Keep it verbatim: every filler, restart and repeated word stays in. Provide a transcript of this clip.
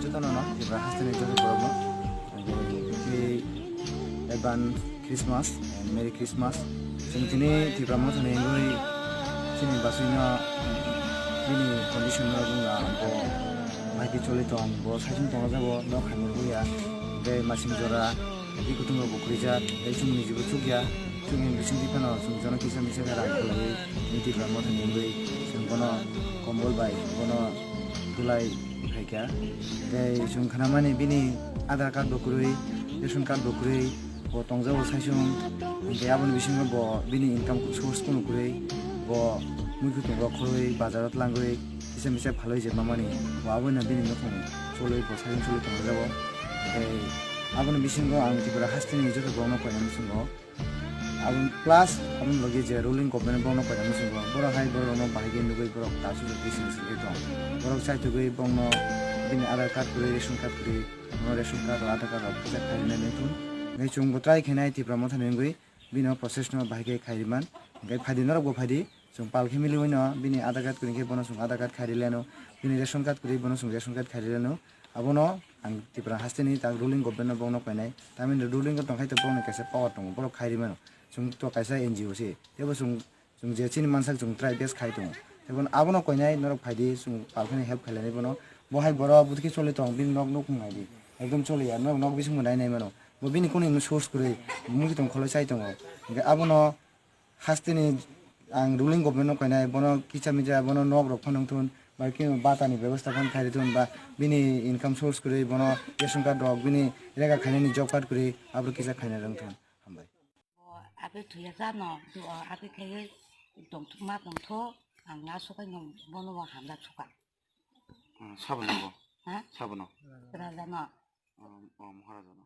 Jotono no, Tripura hasteni joto borokno, tei advance Christmas and Merry Christmas. Chwng tini Tipra Mothani wngwi chini basino bini condition no wngla bo maiki choli tong, bo saichung tongjago, nok hamya buya, tei masing jora, tei kutung rok bo khuijak, tei chwng nijibo chukya, chwng ni bising phano chwng jono kisa misa khe rang khwlaiwi tini Tipra Mothani wngwi chwng bono kombol bai bono tulai phaikha. Tei chwng khnamani bini Aadhaar card bo kwrwi, ration card bo kwrwi, bo tongjago saichung. Hinkhe aboni bisingo bo bini income source kunu kwrwi, bo muikhwtwng rok khorwi, bazaro tlangwi, kisa misa phalwi je mamani, bo abono bini nukhung cholwi, bo saichung cholwi tongjago. Tei aboni bisingo ang Tripura hasteni joto borokno koinani muchungo. Aboni plus, aboni logi je ruling government bono koinani muchungo, borok hai borokno bahai khe nugwi borok ta sujuk bising singwi tong. Borok chaitugwi bongno bini Aadhaar card kwrwi, ration card kwrwi, bono ration card, Aadhaar card rok kisa khairina nethun. Hingke chwngbo try khainai Tipra Mothani wngwi bini o process no bahai khe khairiman. Hingke phaidi norokbo phaidi, chwng pal khe miliwi no bini Aadhaar card kwrwi khe bono chwng Aadhaar card khairi leno, bini ration card kwrwi bono chwng ration card khairi leno. Abono ang Tripura hasteni tak ruling government no bongno koinai. Tamni ruling o tongkhai to bongni kaisa power tongo, borok khairi mano. Chwng to kaisa N G O se. Tebo chwng, chwng je chini mansak chwng try best khai tongo. Tebo abono koinai norok phaidi chwng palkhani help khailani bono. Bo hai borok butkhe choli tong, bini nok nukhung naidi. Ekdom choli ya, nok, nok bising bo nai nai mano. Bo bini kuni source kwrwi, mui tong kholoi chai tongo. Hingke abono hasteni ang ruling government no koinai, bono kisa misa bono nok rok phano wngthun, ba khe bata ni bebosta phano khairi thun, ba bini income source kwrwi, bono ration card rok, bini rega khainani job card kwrwi, abro kisa khaina wngthun. Hambai. O, abi thuya jano, o, abi khaiwi tongthok ma tongthok, ang na sokai no bono bo hamjak soka. Hmm, sabono bo? Ha? Sabono? Raja no. O, o, Maharaja no.